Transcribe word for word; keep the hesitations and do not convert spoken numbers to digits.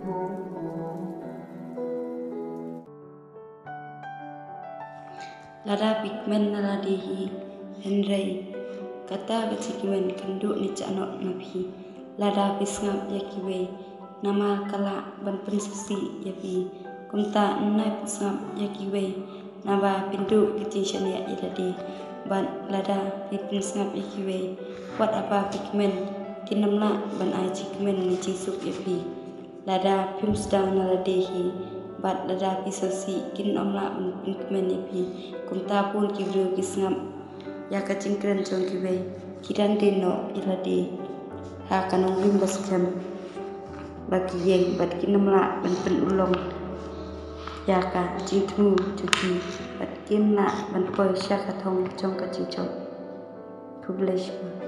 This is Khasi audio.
Lada phi kmen na lade hi, hynrei kata ka jingkmen kan duh ne shah noh na phi. Lada phi sngap ïa kiwei, namar ka lah ban pynsngewsih ïa phi, kumta ym nai pynsngap ïa kiwei, naba phin duh ka jingshaniah ïa lade. Bad lada phi pynsngap ïa kiwei, wat haba phi kmen, kin ym lah ban ai jingkmen ne jingsuk ïa phi. Lada phim sdang na lade hi, bad lada phi sngewsih, kin ym lah ban pynkmen ïa phi. Kumta bun ki briew ki sngap ïa ka jingkren jong kiwei, ki dang die noh ïa lade ha ka nongrim ba skhem ba ki ïeng, bad kin ym lah ban pynurlong ïa ka jingthmu jong ki, bad kim lah ban poi sha ka thong jong ka jingjot. Khublei shibun.